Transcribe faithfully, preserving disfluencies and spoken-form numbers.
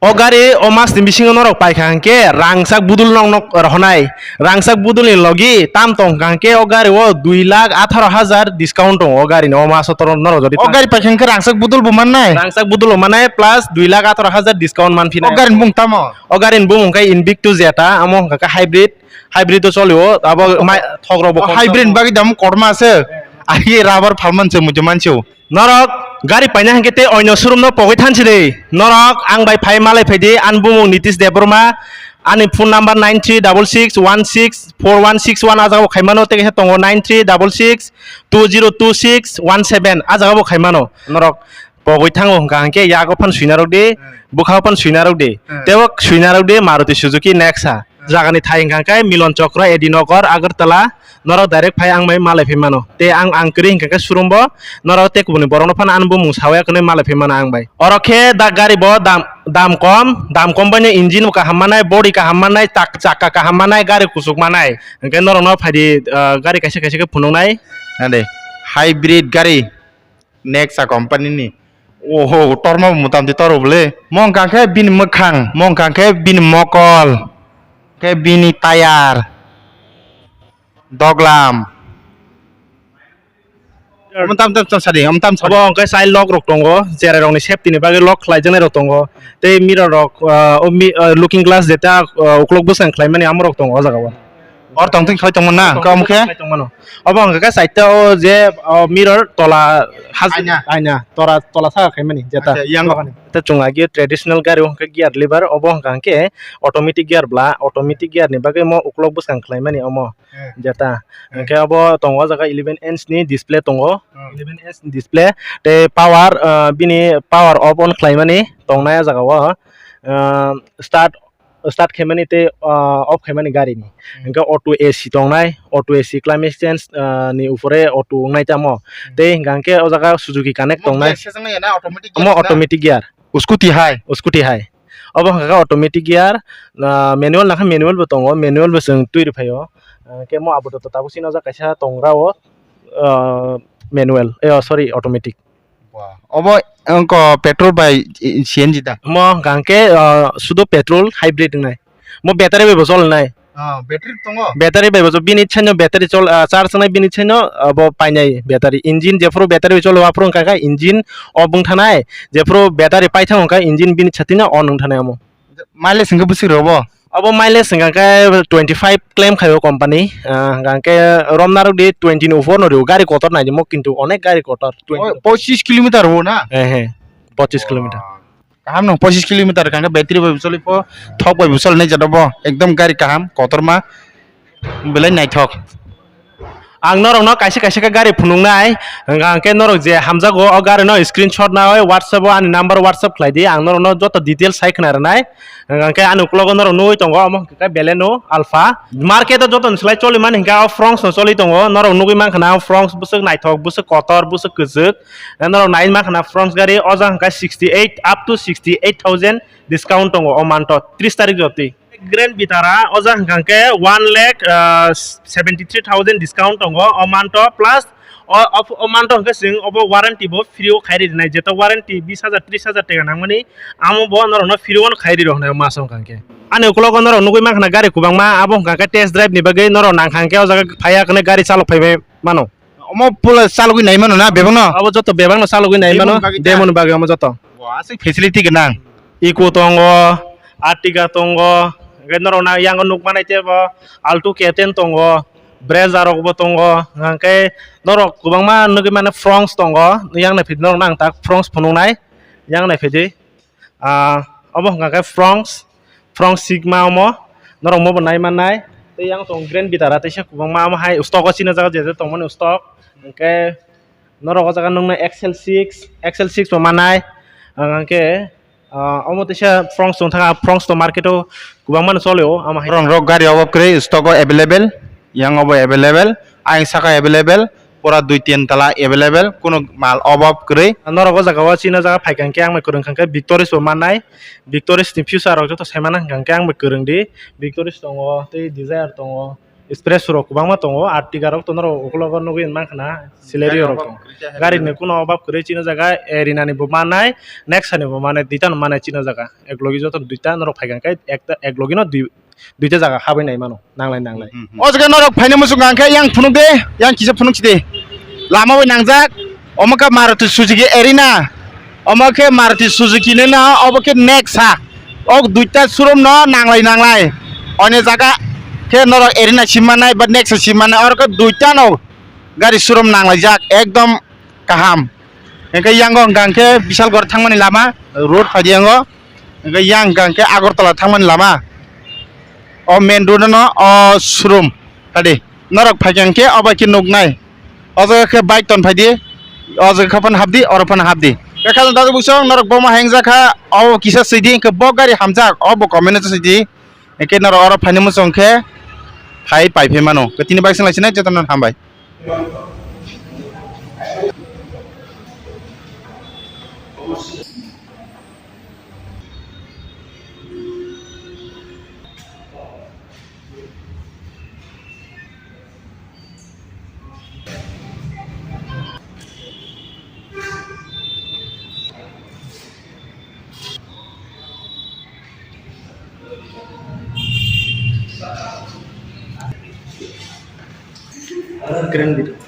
O gari o mas ni bisingo norok paikha hwnkhe rangchak budul nok nok rohonai. Rangchak budul ni logi tam tong hwnkha hwnkhe o gari o dui lakh atharo hajar discount tongo o gari ni o mas o norok jodi O gari paikha hwnkhe rangchak budul bo mannai? Rangchak budul bo mannai plus dui lakh atharo hajar discount manphinai. O gari ni bumung tamo? O gari ni bumung khe Invictus Zeta, amo hwnkha khe hybrid, hybrid o choli o, abo mai thok rok bo O hybrid ni bagwi dam kotorma se. Ai rubber phalman se muitu mansiu. Norok gari paina hwnkhe tei oino showroom no pogwi thansi de. Norok ang bai phai malai phai di, ani bumung Nitish Debbarma, ani phone number nine three double six one six four one six one, ah jagao khaimano, tei kaisa tongo nine three double six two zero two six one seven, ah jagao khaimano. Norok pogwi thango hwnkha hwnkhe yago phan swina rwk di, bwkhao phan swina rwk di, teibo swina rwk di Maruti Suzuki Nexa. Jagani thai hwnkha khe Milon Chokro, A D Nagar, Agartala, norok direct phai ang bai malai phai mano. Tei ang, ang kwrwi hwnkha khe showroom bo, norok tei kubuni borokno phano ani bumung sawi ya khwnwi malai phai mano ang bai. Oro khe da gari bo dam, dam kom, dam kom bai no engine bo kaham manai, body kaham manai, tak, chakka kaham manai, gari kuchuk manai. Hwnkhe norokno phaidi, ah, gari kaisa kaisa khe phunuknai. Ade, hybrid gari. Nexa company ni. Oho, torma bo motamti toro bole. Mo hwnkha khe bini mwkhang, mo hwnkha khe bini mokol, khe bini tayar, doglam. Omo tam tam tam sadi, omo tam sadi. Obo hwnkhe child lock rok tongo, cherai rokni safety ni bagwi lock khlaijaknai rok tongo. Tei mirror rok, ah, o mi-, ah, looking glass jeta, ah, ukulok bwskang khlaimani amorok tongo o jaga o. Or tongthok khlai tongmano na, hwnkhe omo khe? Khlai tongmano. Obo hwnkha khe side o je, o, mirror tola has-, Aina. Aina, tora, tola saka khaimani jeta. Acha, yang. Tei chwng agi traditional gari o hwnkha gear lever, obo hwnkha hwnkhe automatic gear bla, automatic gear ni bagwi mo ukulok bwskang khlaimani omo. Eh. Jeta. Eh. Hwnkhe obo tongo o jaga eleven inch ni display tongo. Hmm. Eleven inch ni display. Tei power, ah, bini power off on khlaimani tongnai o jaga o. Ah, start start khaimani tei, ah, off khaimani gari ni. Hmm. Hwnkhe auto A C tongnai, auto A C climate change, ah, ni upore auto wngnai tamo. Hmm. Tei hwnkha hwnkhe o jaga Suzuki Connect tongnai. Omo gear sejaknai ya na automatic gear na? Omo automatic gear. Scooty hai? Scooty hai. Obo hwnkha khe automatic gear, ah, manual nakha manual bo tongo, manual bo chwng twi rwphaio. Ah, hwnkhe omo apatot tabuk chini o jaga kaisa tongra o, ah, manual, eh, oh, sorry, automatic. Wah. Obo wngkha petrol bai C N G da? Omo hwnkha hwnkhe, ah, sudo petrol hybrid wngnai. Omo battery bai bo cholinai. Ah, battery tongo? Battery bai bo chol-, bini chhaino battery chol-, ah, charge wngnai bini chhaino, abo painai battery. Engine jephuru battery bai choli aphuru hwnkha khe engine off wng thanai. Jephuru battery paithang hwnkha engine bini chhatino on wng thanai omo. Mileage hwnkhe bwswk rw bo? Abo mileage hwnkha khe twenty five claim khaio company, ah, hwnkha khe romna rwdi twenty ni upor no rw, gari kotor naidi mo kintu onek gari kotor. Twenty. Poi-, pochis kilometer rw na? He, he, pochis kilometer. Kaham no, pochis kilometer hwnkha khe battery bai bo choli pho, thok bai bo choli nai jado bo, ekdom gari kaham, kotorma, belai naithok. Ang norokno kaisa kaisa khe gari phunuknai, hwnkha hwnkhe norok je hamjago, o gari no screenshot nawi WhatsApp o ani number WhatsApp khlai di, ang norokno joto details sai khna rwnai. Hwnkha hwnkhe ani uklogo norok nugwi tongo, omo hwnkha khe Baleno Alpha. Market o joto ni slai choli mani hwnkha o Fronx no choli tongo, norok nugwi mankha na o Fronx bwswk naithok, bwswk kotor, bwswk kwchwk. Norok nai mankha na Fronx gari, o jang hwnkha sixty eight, up to sixty eight thousand discount tongo o month o, tris tarik jotwi. Grand Vitara o jang hwnkha khe one lakh, ah, seventy three thousand discount tongo o month o, plus o, o, o month o hwnkhe chwng obo warranty bo free o khai rinai, jeto warranty bis hajar tris hajar teka nangmani, amo bo norokno free o khai ri rw hwnwi o maso hwnkha khe. Ani uklogo norok nugwi mankha na gari kwbangma, abo hwnkha khe test drive ni bagwi norok nangkha hwnkhe o jaga phaiya hwnwi gari chalok phaibai mano. Omo pula chalogwi nai mano na bebakno? Abo joto bebakno chalogwi nai mano, demo ni bagwi ta? Demo ni bagwi omo joto. Bo aswk facility gwnang. Eco tongo, Ertiga tongo, hwnkhe norok na yango nukmanai teibo Alto K ten tongo, Brezza rokbo tongo, hwnkhe norok kwbangma nugwi mano Fronx tongo, yang naiphi norokno ang tak Fronx phunuknai, yang naiphi di. Ah, obo hwnkha khe Fronx, Fronx Sigma omo, norok omo bo nai mannai. Tei yang tongo Grand Vitara teisa kwbangma, omo hai stock o chini jaga je je tongmani stock. Hwnkhe norok o jaga nuknai X L six, X L six bo mannai. Ang hwnkhe, ah, omo teisa Fronx tong thaka, Fronx to market o kwbangma no choli o, omo hai. Rong rok gari obo kwrwi stock o available, yang obo available, ayang saka available. Pura dui tin tala available, kuno mal obab kwrwi. Norok o jaga o chini jaga phaikha hwnkhe ang bai kwrwng kha hwnkhe Victoris bo mannai. Victoris ni feature rok joto sai mano hwnkha hwnkhe ang bai kwrwng di. Victoris tongo, tei Dzire tongo, Express rok kwbangma tongo, Ertiga rok to norok ukologo nugwi mankha na, Celerio rok tongo. Gari ni kuno obab kwrwi chini jaga, Erina ni bo manai, Nexa ni bo manai, duita no manai chini jaga. Ek logi joto duita norok phaikha khe ekta, ek logi no dui, duita jaga habwi nai mano, nanglai nanglai. Hmm, hmm. O jaga norok phaina muchung kha khe yang phunuk de, yang kisa phunuk si de. Lama bai nangjak, omo khe Maruti Suzuki Erina. Omo khe Maruti Suzuki ni no, obo khe Nexa. Ok duita showroom no nanglai nanglai. Oni jaga khe norok Erina si manai ba Nexa si manai, oro khe duita no gari showroom nanglaijak, ekdom kaham. Hingke yango hingka hingke Bishalgarh thangmani lama, road phaidi yango. Hingke yang hingka hingke Agartala thangmani lama. O main road no o showroom phaidi. Norok phaikha hingke obo khe nuknai. O jaga khe bike ton phaidi, o jaga khe phano hapdi, oro phano hapdi. Khe khajang dajak bwsong norok bomo hengjakha, obo kisa swidi, hingke bo gari hamjak, obo comment o swidi. Hingke norok oro phaini muchung khe phai pai phai mano. Khe tini bike swng lai sinai jotono hambai. Keren video.